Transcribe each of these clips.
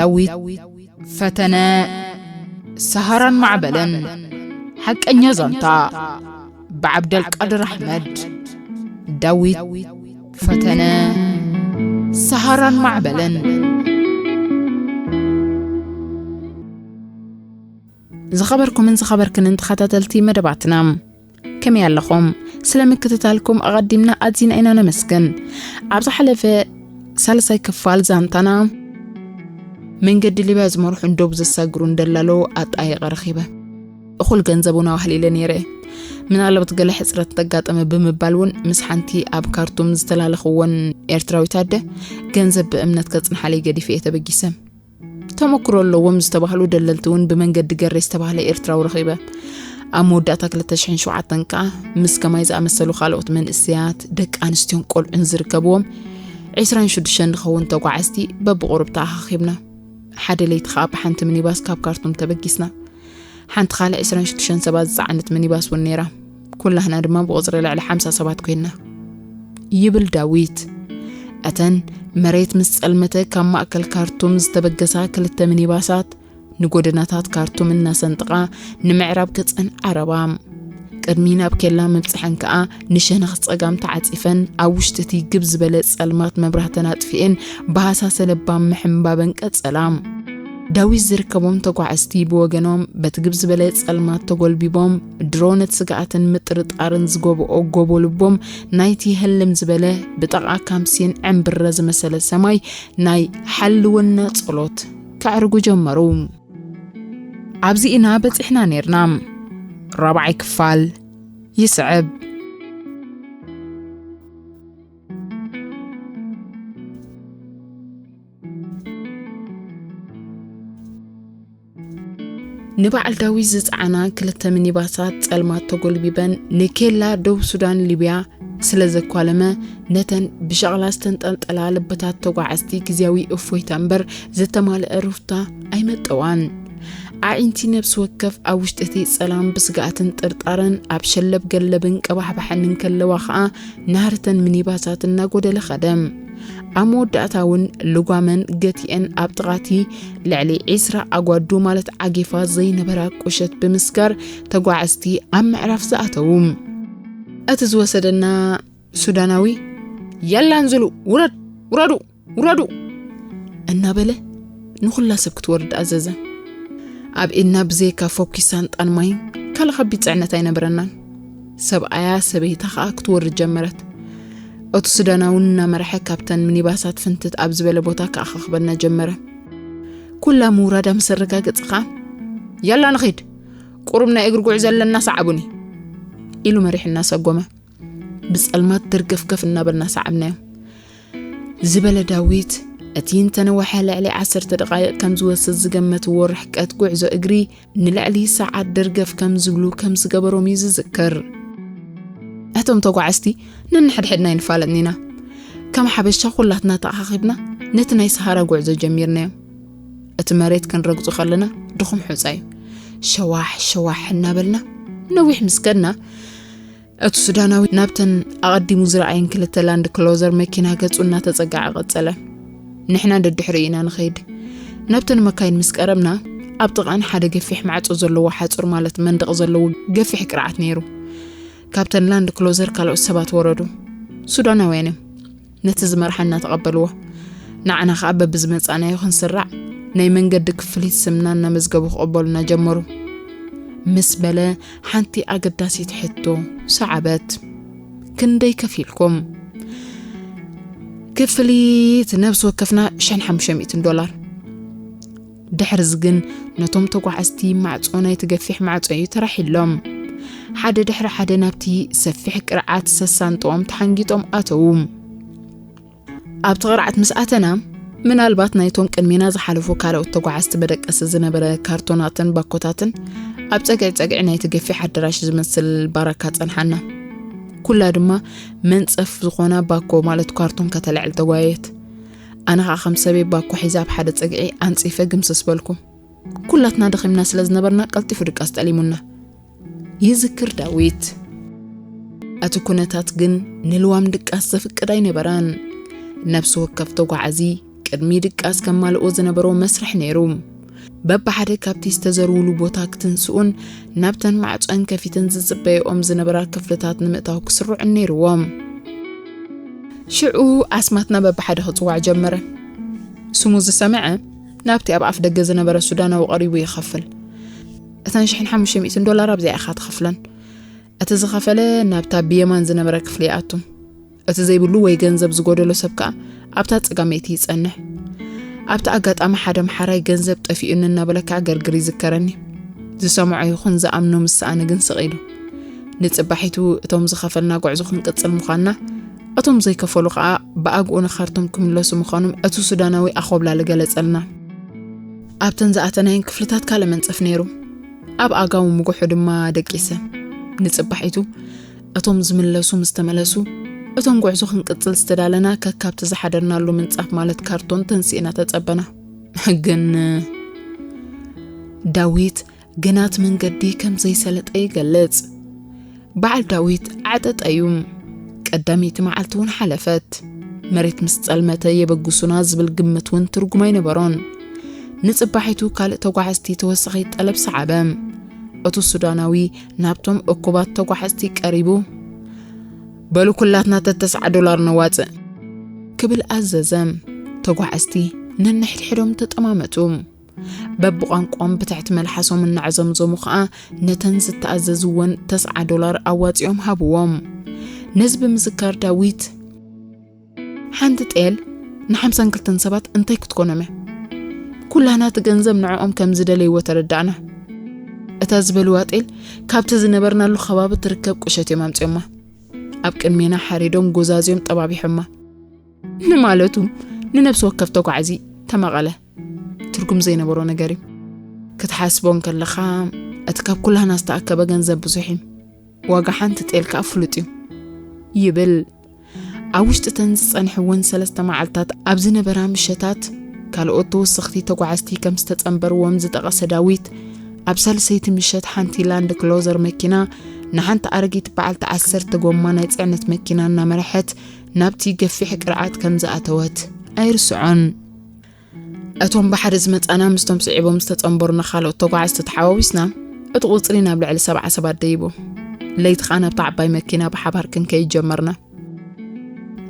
ዳዊት ፈተነ ሰሃራን ማዕበልን። ሓቀኛ ዛንታ ብዓብደልቃድር ኣሕመድ። ዳዊት ፈተነ ሰሃራን ማዕበልን። ዝኸበርኩምን ዝኸበርክንን ተኸታተልቲ መደባትና፣ ከመይ ኣለኹም? ስለ ምክትታልኩም ኣቐዲምና ኣዚና ኢና ነመስግን። ኣብ ዝሓለፈ ሳልሳይ ክፋል ዛንታና፣ መንገዲ ሊብያ ዝመርሑን ዶብ ዘሳግሩን ደላሎ ኣጣየቐ ረኺበ። እኹል ገንዘብ እውን ኣዋህሊለ ነይረ። ምናልባት ገለ ሕጽረት ተጋጠመ ብምባል እውን ምስ ሓንቲ ኣብ ካርቱም ዝተላለኽዎን ኤርትራዊት ኣደ፣ ገንዘብ ብእምነት ከጽንሓለይ ገዲፈ እየ ተበጊሰ። ተመክሮ ኣለዎም ዝተባህሉ ደለልቲ እውን ብመንገዲ ገሬ ዝተባህለ ኤርትራዊ ረኺበ። ኣብ መወዳእታ ክልተ ሽሕን ሸውዓተን ከኣ ምስ ከማይ ዝኣመሰሉ ካልኦት መንእሰያት፣ ደቂ ኣንስትዮን ቆልዑን ዝርከብዎም ዕስራን ሽዱሽተን ንኸውን ተጓዓዝቲ በብቑሩብ ተኣኻኺብና። ሓደ ለይቲ ከኣ ብሓንቲ ሚኒባስ ካብ ካርቱም ተበጊስና። ሓንቲ ካልእ ዕስራን ሽዱሽተን ሰባት ዝጸዓነት ሚኒባስ እውን ነይራ። ኩላህና ድማ ብቑጽሪ ልዕሊ ሓምሳ ሰባት ኮይንና። ይብል ዳዊት። እተን መሬት ምስ ጸልመተ ካብ ማእከል ካርቱም ዝተበገሳ ክልተ ሚኒባሳት ንጎደናታት ካርቱም እናሰንጥቓ ንምዕራብ ገጸን ዓረባ። ቅድሚ ናብ ኬላ ምብጽሐን ከኣ ንሸነኽ ጸጋም ተዓጺፈን ኣብ ውሽጢ እቲ ግብ ዝበለ ጸልማት መብራህተን ኣጥፊኤን ብሃሳሰ ለባም ምሕንባበን ቀጸላ። ዳዊት ዝርከቦም ተጓዓዝቲ ብወገኖም በቲ ግብ ዝበለ ጸልማት ተጎልቢቦም ድሮ ነቲ ስግኣትን ምጥርጣርን ዝጎብኦ ጎቦ ልቦም ናይቲ ህልም ዝበለ ብጠቓ ካምሲን ዕምብረ ዝመሰለ ሰማይ ናይ ሓልወና ጸሎት ከዕርጉ ጀመሩ። ኣብዚ ኢና በጺሕና ኔርና። ራብዓይ ክፋል ይስዕብ። ንበዓል ዳዊት ዝጸዓና ክልተ ሚኒባሳት ጸልማት ተጎልቢበን ንኬላ ደቡብ ሱዳን ሊብያ ስለ ዘኳለመ፣ ነተን ብሸቕላ ዝተንጠልጠላ ልብታት ተጓዓዝቲ ግዝያዊ እፎይታ እምበር ዝተማልአ ሩፍታ ኣይመጠዋን። ኣዒንቲ ነብሲ ወከፍ ኣብ ውሽጢ እቲ ጸላም ብስግኣትን ጥርጣረን ኣብ ሸለብ ገለብን ቀባሕባሕን እንከለዋ ኸኣ፣ ናህርተን ሚኒባሳት እናጎደለ ኸደ። ኣብ መወዳእታ እውን ልጓመን ገቲአን ኣብ ጥቓቲ ልዕሊ ዒስራ ኣጓዱ ማለት ዓጌፋ ዘይነበራ ቁሸት ብምስጋር ተጓዓዝቲ ኣብ ምዕራፍ ዝኣተዉ። እቲ ዝወሰደና ሱዳናዊ፣ "የላ እንዝሉ፣ ውረድ፣ ውረዱ፣ ውረዱ!" እናበለ ንኹላ ሰብ ክትወርድ ኣዘዘ። ኣብ ኢድና ብዘይካ ፈኲስ ሳንጣን ማይን ካልእ ከቢድ ጽዕነት ኣይነበረናን። ሰብኣያ ሰበይታ ኸኣ ክትወርድ ጀመረት። እቲ ሱዳናዊ እናመርሐ ካብተን ሚኒባሳት ፍንትት ኣብ ዝበለ ቦታ ከኣኻኽበና ጀመረ። ኩላ ምውራዳ ምስ ኣረጋገጸ ኸኣ፣ "ያላ ንኺድ፣ ቁሩብ ናይ እግሪ ጉዕዞ ኣለና፣ ሰዓቡኒ" ኢሉ መሪሑና ሰጎመ። ብጸልማት ደርገፍገፍ እናበልና ሰዓብናዮ። ዝበለ ዳዊት፣ እቲ እንተነወሐ ልዕሊ ዓሰርተ ደቓይቕ ከም ዝወስድ ዝገመትዎ ርሕቀት ጉዕዞ እግሪ ንልዕሊ ሰዓት ደርገፍ ከም ዝብሉ ከም ዝገበሮም እዩ ዝዝክር። እቶም ተጓዓዝቲ ነንሕድሕድና ኣይንፋለጥን ኢና። ከም ሓበሻ ኩላትና ተኣኻኺብና ነቲ ናይ ሰሃራ ጉዕዞ ጀሚርናዮ። እቲ መሬት ክንረግጾ ከለና ድኹም ሑጻ እዩ። ሸዋሕ ሸዋሕ እናበልና ነዊሕ ምስ ከድና፣ እቲ ሱዳናዊ ናብተን ኣቐዲሙ ዝረኣየን ክልተ ላንድ ክሎዘር መኪና ገጹ እናተጸግዐ ቀጸለ። ንሕና ደድሕሪኡ ኢና ንኸይድ። ናብተን መካይን ምስ ቀረብና፣ ኣብ ጥቓን ሓደ ገፊሕ ማዕጾ ዘለዎ ሓጹር፣ ማለት መንደቕ ዘለዎ ገፊሕ ቅርዓት ነይሩ። ካብተን ላንድ ክሎዘር ካልኦት ሰባት ወረዱ። ሱዳናውያን እዮም። ነቲ ዝመርሓና ተቐበልዎ። ንዓና ኸኣ በብዝመጻእናዮ ክንስራዕ፣ ናይ መንገዲ ክፍሊት ስምና እናመዝገቡ ክቕበሉና ጀመሩ። ምስ በለ፣ ሓንቲ ኣገዳሲት ሕቶ ሰዓበት። "ክንደይ ከፊልኩም?" "ክፍሊት ነብሲ ወከፍና ሽሕን ሓሙሽተ ሚእትን ዶላር።" ድሕርዚ ግን ነቶም ተጓዓዝቲ ማዕጾ ናይቲ ገፊሕ ማዕጾ እዩ ተራሒሎም። ሓደ ድሕሪ ሓደ ናብቲ ሰፊሕ ቅርዓት ሰሳንጥኦም ተሓንጊጦም ኣተዉ። ኣብቲ ቅርዓት ምስ ኣተና፣ ምናልባት ናይቶም ቅድሜና ዝሓለፉ ካልኦት ተጓዓዝቲ መደቀሲ ዝነበረ ካርቶናትን ባኮታትን ኣብ ጸግዒ ጸግዒ ናይቲ ገፊሕ ኣዳራሽ ዝመስል ባራካ ጸንሓና። ኩላ ድማ መንጸፍ ዝኾና ባኮ፣ ማለት ካርቶን፣ ከተልዕል ተጓየየት። ኣነ ኸኣ ከም ሰበይ ባኮ ሒዘ ኣብ ሓደ ጸግዒ ኣንጺፈ ግምስስ በልኩ። ኩላትና ደኺምና ስለ ዝነበርና ቀልጢፉ ድቃስ ጠሊሙና። ይዝክር ዳዊት። እቲ ኩነታት ግን ንልዋም ድቃስ ዘፍቅድ ኣይነበረን። ነፍሲ ወከፍ ተጓዓዚ ቅድሚ ድቃስ ከማልኦ ዝነበሮ መስርሕ ነይሩ። በብሓደ ካብቲ ዝተዘርውሉ ቦታ ክትንስኡን ናብተን ማዕጾን ከፊተን ዝጽበየኦም ዝነበራ ክፍልታት ንምእታው ክስርዑን ነይርዎም። ሽዑ ኣስማትና በብሓደ ክጽዋዕ ጀመረ። ስሙ ዝሰምዐ ናብቲ ኣብ ኣፍ ደገ ዝነበረ ሱዳናዊ ቀሪቡ ይኸፍል። እተን ሽሕን ሓሙሽተ ሚእትን ዶላር ኣብዚኣ ኢኻ ትኸፍለን። እቲ ዝኸፈለ ናብታ ብየማን ዝነበረ ክፍሊ ይኣቱ። እቲ ዘይብሉ ወይ ገንዘብ ዝጎደሎ ሰብ ከኣ ኣብታ ጸጋመይቲ ይጸንሕ። ኣብቲ ኣጋጣሚ ሓደ ምሓራይ ገንዘብ ጠፊኡኒ እናበለ ከኣ ገርግር ይዝከረኒ። ዝሰምዖ ይኹን ዝኣምኖ ምስ ሰኣነ ግን ስቕ ኢሉ። ንጽባሒቱ እቶም ዝኸፈልና ጉዕዞ ክንቅጽል ምዃንና፣ እቶም ዘይከፈሉ ከኣ ብኣግኡ ንኻርቶም ክምለሱ ምዃኖም እቲ ሱዳናዊ ኣኾብላሊ ገለጸልና። ኣብተን ዝኣተናየን ክፍልታት ካልእ መንጸፍ ነይሩ። ኣብ ኣጋው ምጉሑ ድማ ደቂሰ። ንጽባሒቱ እቶም ዝምለሱ ምስ ተመለሱ፣ እቶም ጉዕዞ ክንቅጽል ዝተዳለና ከካብቲ ዝሓደርናሉ ምንጻፍ ማለት ካርቶን ተንሲእና ተጸበና። ግን ዳዊት ግናት መንገዲ ከም ዘይሰለጠ ይገልጽ። በዓል ዳዊት ዓጠጠ እዩ። ቀዳመይቲ መዓልቲ እውን ሓለፈት። መሬት ምስ ጸልመተ የበግሱና ዝብል ግምት እውን ትርጉም ኣይነበሮን። ንጽባሒቱ ካልእ ተጓዓዝቲ ተወሳኺ ጠለብ ሰዓበ። እቱ ሱዳናዊ ናብቶም እኩባት ተጓዓዝቲ ቀሪቡ፣ "በሉ ኩላትና ተተስዓ ዶላር ነዋጽእ" ክብል ኣዘዘ። ተጓዓዝቲ ነንሕድሕዶም ተጠማመቱ። በብቋንቋኦም ብትሕቲ መልሓሶም እናዕዘምዘሙ ኸኣ ነተን ዝተኣዘዝወን ተስዓ ዶላር ኣዋጺኦም ሃብዎም። ነዚ ብምዝካር ዳዊት፣ "ሓንቲ ጤል ንሓምሳን ክልተን ሰባት እንታይ ክትኮኖም እያ? ኩላና እቲ ገንዘብ ንዕኦም ከም ዝደለይዎ ተረዳእና። እታ ዝበልዋ ጤል ካብቲ ዝነበርናሉ ከባቢ ትርከብ ቁሸት እዮም ኣምጺኦማ። ኣብ ቅድሜና ሓሪዶም ጎዛዝዮም ጠባቢሖማ። ንማለቱ ንነፍሲ ወከፍ ተጓዓዚ ተመቐለ። ትርጉም ዘይነበሮ ነገር እዩ። ክትሓስቦ እንከለኻ እቲ ካብ ኩላና ዝተኣከበ ገንዘብ ብዙሕ እዩ። ዋጋ ሓንቲ ጤል ከኣ ፍሉጥ እዩ" ይብል። ኣብ ውሽጢ እተን ዝጸንሕወን ሰለስተ መዓልታት ኣብ ዝነበራ ምሸታት፣ ካልኦት ተወሰኽቲ ተጓዓዝቲ ከም ዝተጸንበርዎም ዝጠቐሰ ዳዊት፣ ኣብ ሳልሰይቲ ምሸት ሓንቲ ላንድ ክሎዘር መኪና ንሓንቲ ኣረጊት በዓልቲ ዓሰርተ ጎማ ናይ ጽዕነት መኪና እናመርሐት ናብቲ ገፊሕ ቅርዓት ከም ዝኣተወት ኣይርስዖን። እቶም ብሓደ ዝመጻና ምስቶም ስዒቦም ዝተጸንበሩና ካልኦት ተጓዓዝቲ ተሓዋዊስና፣ እቲ ቁጽሪ ናብ ልዕሊ ሰብዓ ሰባት ደይቡ። ለይቲ ኸኣ ናብታ ዓባይ መኪና ብሓባር ክንከይድ ጀመርና።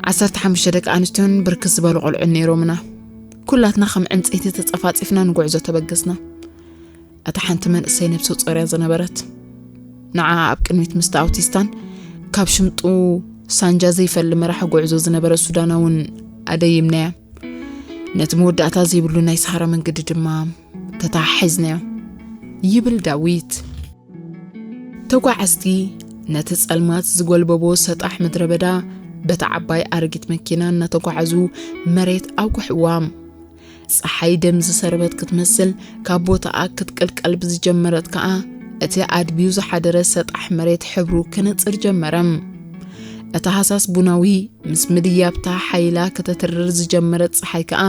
ዓሰርተ ሓሙሽተ ደቂ ኣንስትዮን ብርክት ዝበሉ ቆልዑን ነይሮምና። ኩላትና ከም ዕንጸይቲ ተጸፋጺፍና ንጉዕዞ ተበገስና። እታ ሓንቲ መንእሰይ ነብሰ ጾር እያ ዝነበረት። ንዓኣ ኣብ ቅድሚት ምስቲ ኣውቲስታን ካብ ሽምጡ ሳንጃ ዘይፈሊ መራሒ ጉዕዞ ዝነበረ ሱዳናውን ኣደይምናያ። ነቲ መወዳእታ ዘይብሉ ናይ ሰሃራ መንገዲ ድማ ተተሓሒዝናዮ፣ ይብል ዳዊት። ተጓዓዝቲ ነቲ ጸልማት ዝጎልበቦ ሰጣሕ ምድረ በዳ በታ ዓባይ ኣረጊት መኪና እናተጓዓዙ መሬት ኣጉሕዋ። ጸሓይ ደም ዝሰርበት ክትመስል ካብ ቦታኣ ክትቅልቀል ብዝጀመረት ከኣ፣ እቲ ኣድብዩ ዝሓደረ ሰጣሕ መሬት ሕብሩ ክነጽር ጀመረ። እቲ ሃሳስ ቡናዊ ምስ ምድያብታ ሓይላ ከተትርር ዝጀመረት ጸሓይ ከኣ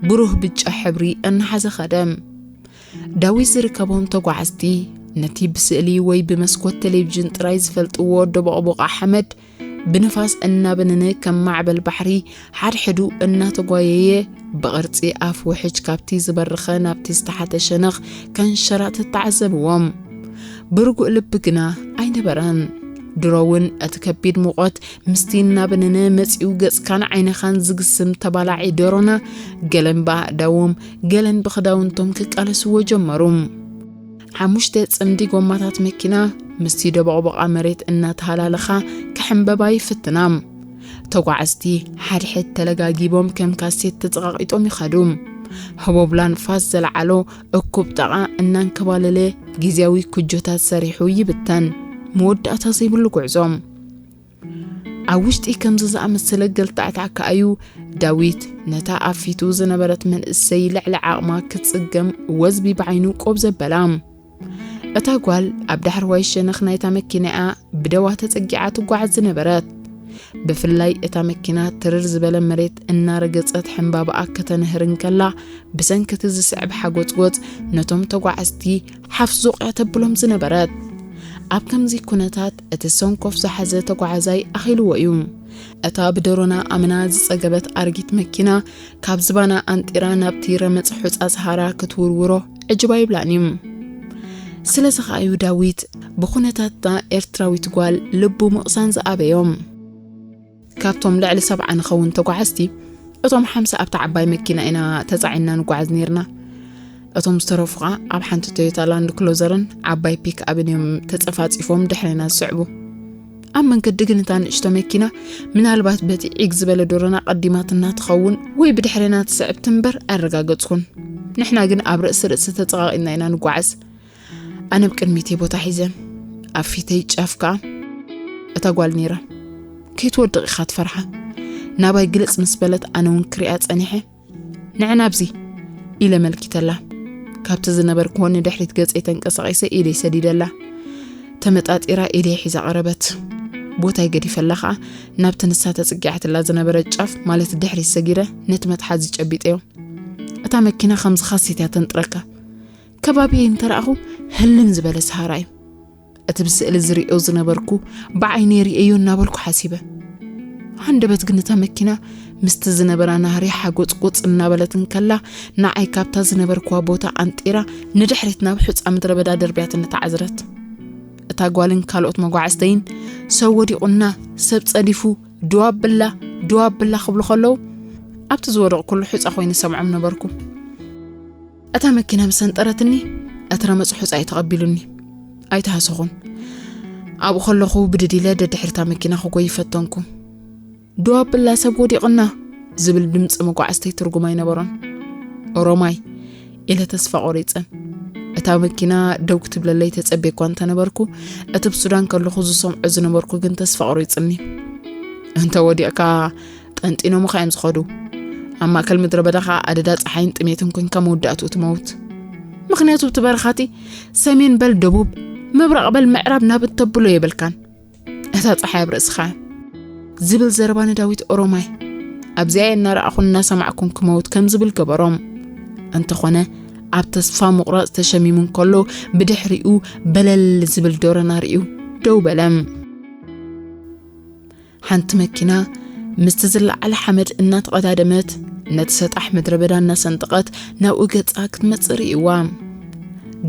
ብሩህ ብጫ ሕብሪ እናሓዘ ኸደ። ዳዊት ዝርከቦም ተጓዓዝቲ ነቲ ብስእሊ ወይ ብመስኮት ቴሌቪዥን ጥራይ ዝፈልጥዎ ደቦቕቦቓ ሓመድ ብንፋስ እናበነነ ከም ማዕበል ባሕሪ ሓድሕዱ እናተጓየየ ብቕርጺ ኣፍ ውሕጅ ካብቲ ዝበረኸ ናብቲ ዝተሓተ ሸነኽ ከንሸራትት ተዓዘብዎም። ብርጉእ ልቢ ግና ኣይነበረን። ድሮ እውን እቲ ከቢድ ሙቐት ምስቲ እናበነነ መጺኡ ገጽካን ዓይንኻን ዝግስም ተባላዒ ደሮና ገለን ብኣእዳዎም ገለን ብኽዳውንቶም ክቃለስዎ ጀመሩ። ሓሙሽተ ጽምዲ ጎማታት መኪና ምስቲ ደቦቕቦቓ መሬት እናተሃላለኻ ክሕንበባ ይፍትና። ተጓዓዝቲ ሓድሕድ ተለጋጊቦም ከም ካሴት ተጸቓቒጦም ይኸዱ። ህቦብላ ንፋስ ዘለዓሎ እኩብ ጣቓ እናንከባለለ ግዝያዊ ኩጆታት ሰሪሑ ይብተን። መወዳእታ ዘይብሉ ጉዕዞ። ኣብ ውሽጢ ከምዚ ዝኣመሰለ ገልታዕታዕ ከኣዩ ዳዊት ነታ ኣብ ፊቱ ዝነበረት መንእሰይ ልዕሊ ዓቕማ ክትጽገም ወዝቢ ብዓይኑ ቆብ ዘበላ። እታ ጓል ኣብ ዳሕረዋይ ሸነኽ ናይታ መኪናኣ ብደዋ ተጸጊዓ ትጓዓዝ ዝነበረት። ብፍላይ እታ መኪና ትርር ዝበለ መሬት እናረገጸት ሕምባባኣ ከተንህር እንከላ፣ ብሰንኪ እቲ ዝስዕብ ሓጎጽጎጽ ነቶም ተጓዓዝቲ ሓፍ ዙቕ እያ ተብሎም ዝነበረት። ኣብ ከምዚ ኩነታት እቲ ሰንኮፍ ዝሓዘ ተጓዓዛይ ኣኺልዎ እዩ። እታ ብደሮና ኣምና ዝጸገበት ኣረጊት መኪና ካብ ዝባና ኣንጢራ ናብቲ ረመጽ ሑጻ ሰሃራ ክትውርውሮ ዕጅባ ይብላን እዩ። ስለዚ ኸኣ እዩ ዳዊት ብኹነታትና ኤርትራዊት ጓል ልቡ ምቕሳን ዝኣበዮም። ካብቶም ልዕሊ ሰብዓ ንኸውን ተጓዓዝቲ፣ እቶም ሓምሳ ኣብታ ዓባይ መኪና ኢና ተጻዒንና ንጓዓዝ ነይርና። እቶም ዝተረፉ ኸኣ ኣብ ሓንቲ ቶዮታ ላንድ ክሎዘርን ዓባይ ፒክ ኣብን እዮም ተጸፋጺፎም ድሕሬና ዝስዕቡ። ኣብ መንገዲ ግን እታ ንእሽቶ መኪና ምናልባት በቲ ዒግ ዝበለ ዶሮና ቀዲማትና ትኸውን ወይ ብድሕሬና ትስዕብ ትንበር ኣረጋገጽኩን። ንሕና ግን ኣብ ርእሲ ርእሲ ተጸቓቒና ኢና ንጓዓዝ። ኣነ ኣብ ቅድሚተይ ቦታ ሒዘ፣ ኣብ ፊተይ ጫፍ ከኣ እታ ጓል ነይራ። ከይትወድቕ ኢኻ ትፈርሓ። ናባይ ግልጽ ምስ በለት ኣነ እውን ክሪኣ ጸኒሐ። ንዕና ኣብዚ ኢለ መልኪተላ። ካብቲ ዝነበርክዎ ንድሕሪት ገጸይ ተንቀሳቒሰ ኢደይ ሰዲደላ። ተመጣጢራ ኢደይ ሒዛ ቀረበት። ቦታይ ገዲፈላ ኸኣ ናብቲ ንሳ ተጽጊዓትላ ዝነበረት ጫፍ ማለት ድሕሪት ሰጊረ ነቲ መትሓዚ ጨቢጠዮ። እታ መኪና ከምዚ ኻሴት እያ ተንጥረካ። ከባቢየይ እንተረኣኹ ህልም ዝበለ ሰሃራ እዩ። እቲ ብስእሊ ዝርእዮ ዝነበርኩ ብዓይነይ ርእየዮ እናበልኩ ሓሲበ። ሃንደበት ግን እታ መኪና ምስቲ ዝነበራ ናህሪ ሓጎጽጎጽ እናበለት እንከላ ንዓይ ካብታ ዝነበርኩዋ ቦታ ኣንጢራ ንድሕሪት ናብ ሑጻ ምድረ በዳ ደርብያትኒ ተዓዝረት። እታ ጓልን ካልኦት መጓዕዝተይን ሰብ ወዲቑና፣ ሰብ ጸዲፉ፣ ድዋብላ ድዋብላ ክብሉ ከለዉ ኣብቲ ዝወደቕኩሉ ሑጻ ኮይኑ ሰምዖም ነበርኩ። እታ መኪና ምስ ሰንጠረትኒ እቲ ረመጽ ሑጻ እዩ ተቐቢሉኒ። ኣይተሃሰኹን። ኣብኡ ከለኹ ብድድ ኢለ ደድሕሪታ መኪና ክጎይ ፈተንኩ። ድዋብላ ሰብ ወዲቕና ዝብል ድምጺ መጓዕዝተይ ትርጉም ኣይነበሮን። ኦሮማይ ኢለ ተስፋ ቆሪጸ። እታ መኪና ደው ክትብለለይ ተጸቤኳ እንተነበርኩ እቲ ብሱዳን ከለኹ ዝሰምዖ ዝነበርኩ ግን ተስፋ ቆሪጽኒ። እንተ ወዲቕካ ጠንጢኖምኻ እዮም ዝኸዱ። ኣብ ማእከል ምድረ በዳ ኸኣ ኣደዳ ጸሓይን ጥሜትን ኮንካ መወዳእትኡ ትመውት። ምኽንያቱ እቲ በረኻቲ ሰሜን በል ደቡብ፣ ምብራቕ በል ምዕራብ ናብ እተብሎ የብልካን። እታ ጸሓይ ኣብ ርእስኻ ዝብል ዘረባ ንዳዊት ኦሮማይ ኣብዚኣ እናረኣኹን እናሰማዕኩን ክመውት ከም ዝብል ገበሮም። እንተኾነ ኣብ ተስፋ ምቑራጽ ተሸሚሙ እንከሎ ብድሕሪኡ በለል ዝብል ዶረና ርእዩ ደው በለ። ሓንቲ መኪና ምስቲ ዝለዓለ ሓመድ እናተቐዳደመት ነቲ ሰጣሕ ምድረ በዳ እናሰንጠቐት ናብኡ ገጻ ክትመጽእ ርእይዋ።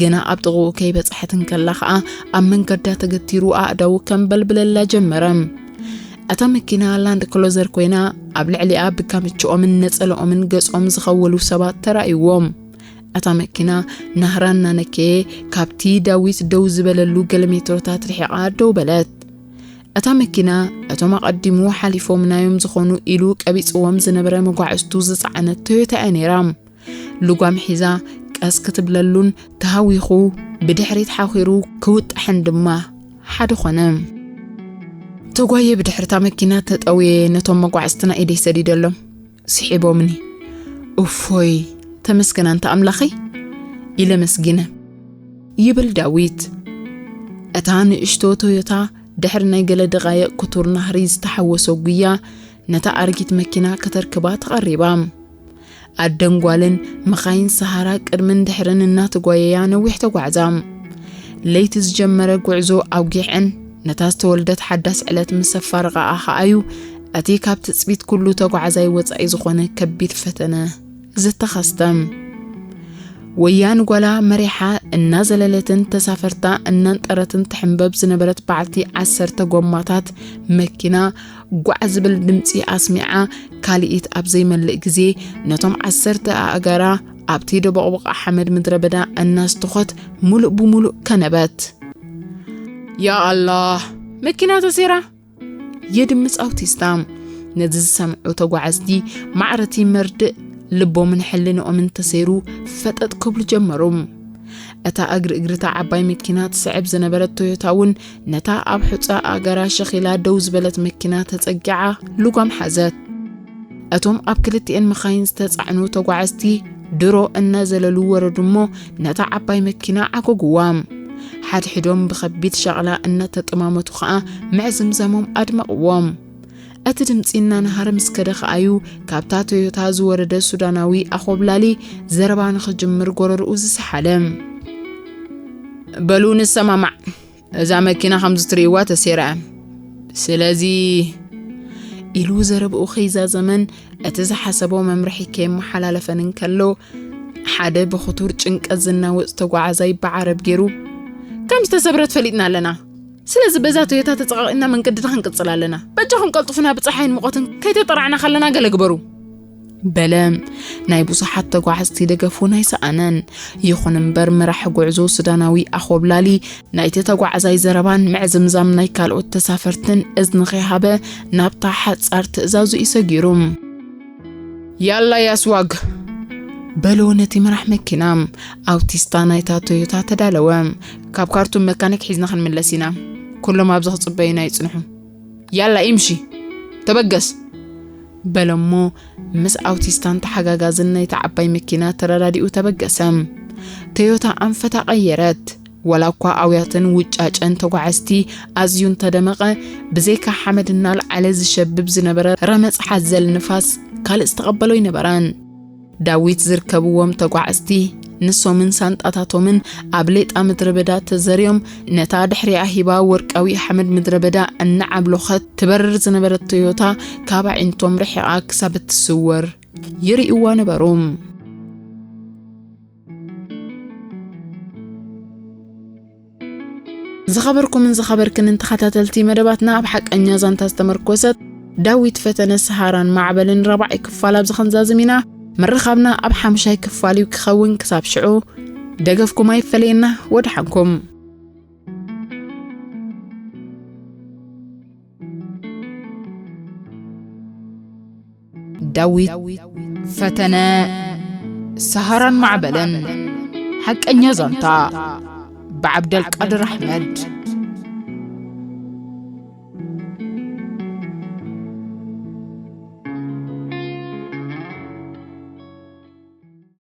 ገና ኣብ ጥቕኡ ከይበጽሐት እንከላ ኸኣ ኣብ መንገዳ ተገቲሩ ኣእዳዉ ከም በልብለላ ጀመረ። እታ መኪና ላንድ ክሎዘር ኮይና ኣብ ልዕሊኣ ብካምችኦምን ነጸለኦምን ገጾም ዝኸወሉ ሰባት ተራእይዎም። እታ መኪና ናህራ እናነከየ ካብቲ ዳዊት ደው ዝበለሉ ገለ ሜትሮታት ርሒቓ ደው በለት። እታ መኪና እቶም ኣቐዲሙ ሓሊፎምናዮም ዝኾኑ ኢሉ ቀቢጽዎም ዝነበረ መጓዕዝቱ ዝጸዓነት ቶዮታ እያ ነይራ። ልጓም ሒዛ ቀስ ክትብለሉን ተሃዊኹ ብድሕሪት ሓኺሩ ክውጣሕን ድማ ሓደ ኾነ። ተጓየ ብድሕሪታ መኪና ተጠውየ ነቶም መጓዕዝትና ኢደይ ሰዲደሎም። ስሒቦምኒ። እፎይ፣ ተመስገን ኣንታ ኣምላኸይ ኢለ መስጊነ። ይብል ዳዊት። እታ ንእሽቶ ቶዮታ ድሕሪ ናይ ገለ ደቓይቕ ክቱር ናህሪ ዝተሓወሶ ጉያ ነታ ኣረጊት መኪና ከተርክባ ተቐሪባ። ኣደን ጓልን መኻይን ሰሃራ ቅድምን ድሕርን እናተጓየያ ነዊሕ ተጓዕዛ። ለይቲ ዝጀመረ ጉዕዞ ኣውጊሐን ነታ ዝተወልደት ሓዳስ ዕለት ምስ ኣፋረቓኣ ኸኣዩ እቲ ካብ ትጽቢት ኩሉ ተጓዓዛይ ወጻኢ ዝኾነ ከቢድ ፈተነ ዝተኸስተ። ወያን ጓላ መሪሓ እናዘለለትን ተሳፈርታ እናንጠረትን ትሕንበብ ዝነበረት በዓልቲ ዓሰርተ ጎማታት መኪና ጓዕ ዝብል ድምጺ ኣስሚዓ ካልኢት ኣብ ዘይመልእ ግዜ ነቶም ዓሰርተ ኣእጋራ ኣብቲ ደቦቕቦቕ ሓመድ ምድረ በዳ እናስተኾት ሙሉእ ብሙሉእ ከነበት። ያ ኣላህ፣ መኪና ተሲራ! የድምጽ ኣውቲስታ። ነዚ ዝሰምዑ ተጓዓዝቲ ማዕረቲ መርድእ ልቦምን ሕልንኦምን ተሰይሩ ፈጠጥ ክብሉ ጀመሩ። እታ እግሪ እግሪታ ዓባይ መኪና ትስዕብ ዝነበረት ቶዮታ እውን ነታ ኣብ ሑጻ ኣገራ ሸኺላ ደው ዝበለት መኪና ተጸጊዓ ልጓም ሓዘት። እቶም ኣብ ክልቲኤን መኻይን ዝተጻዕኑ ተጓዓዝቲ ድሮ እናዘለሉ ወረዱ እሞ ነታ ዓባይ መኪና ዓጎጉዋ። ሓድሕዶም ብኸቢድ ሻቕላ እናተጠማመቱ ኸኣ ምዕዝምዛሞም ኣድመቕዎም። እቲ ድምጺ እናነሃረ ምስ ከደ ኸኣዩ ካብታ ቶዮታ ዝወረደ ሱዳናዊ ኣኾብላሊ ዘረባ ንኽጅምር ጎረርኡ ዝሰሓለ። በሉ ንሰማማዕ፣ እዛ መኪና ከምዚ ትርእይዋ ተሴራ እያ። ስለዚ ኢሉ ዘረብኡ ከይዛዘመን እቲ ዝሓሰቦ መምርሒ ከየመሓላለፈን እንከሎ፣ ሓደ ብኽቱር ጭንቀት ዝናወጽ ተጓዓዛይ ብዓረብ ገይሩ፣ "ከም ዝተሰብረት ፈሊጥና ኣለና። ስለዚ በዛ ቶዮታ ተጸቓቒና መንገድና ክንቅጽል ኣለና። በጃኹም ቀልጥፉና፣ ብጸሓይን ሙቐትን ከይተጠራዕና ከለና ገለ ግበሩ" በለ። ናይ ብዙሓት ተጓዓዝቲ ደገፍ እውን ኣይሰኣነን። ይኹን እምበር፣ መራሒ ጉዕዞ ሱዳናዊ ኣኾብላሊ ናይቲ ተጓዓዛይ ዘረባን ምዕዝምዛም ናይ ካልኦት ተሳፈርትን እዝኒ ከይሃበ ናብታ ሓጻር ትእዛዙ እዩ ሰጊሩ። "ያላ ያስዋግ!" በሎ ነቲ መራሕ መኪና። ኣውቲስታ ናይታ ቶዮታ ተዳለወ። "ካብ ካርቱም መካኒክ ሒዝና ክንምለስ ኢና። ኩሎም ኣብዚ ክጽበዩና ይጽንሑ። ያላ ኢምሺ፣ ተበገስ!" በለሞ ምስ ኣውቲስታን ተሓጋጋዝን ናይታ ዓባይ መኪና ተረዳዲኡ ተበገሰ። ቶዮታ ኣንፈታ ቀየረት። ዋላ እኳ ኣውያትን ውጫጨን ተጓዓዝቲ ኣዝዩ እንተደመቐ፣ ብዘይካ ሓመድ እናልዓለ ዝሸብብ ዝነበረ ረመጽ ሓዘል ንፋስ ካልእ ዝተቐበሎ ኣይነበረን። ዳዊት ዝርከብዎም ተጓዓዝቲ ንሶምን ሳንጣታቶምን ኣብ ሌጣ ምድረ በዳ ተዘርዮም፣ ነታ ድሕሪኣ ሂባ ወርቃዊ ሓመድ ምድረ በዳ እናዓብሎኸት ትበርር ዝነበረት ቶዮታ ካብ ኣዒንቶም ርሒቓ ክሳብ እትስወር ይርእይዋ ነበሩ። ዝኸበርኩምን ዝኸበርክንን ተኸታተልቲ መደባትና፣ ኣብ ሓቀኛ ዛንታ ዝተመርኮሰት ዳዊት ፈተነ ሰሃራን ማዕበልን ራብዓይ ክፋል ኣብዚ ክንዛዝም ኢና። ምርኻብና ኣብ ሓምሻይ ክፋል እዩ ክኸውን። ክሳብ ሽዑ ደገፍኩም ኣይፈለየና። ወድሓንኩም። ዳዊት ፈተነ ሰሃራን ማዕበልን። ሓቀኛ ዛንታ ብዓብደልቃድር ኣሕመድ።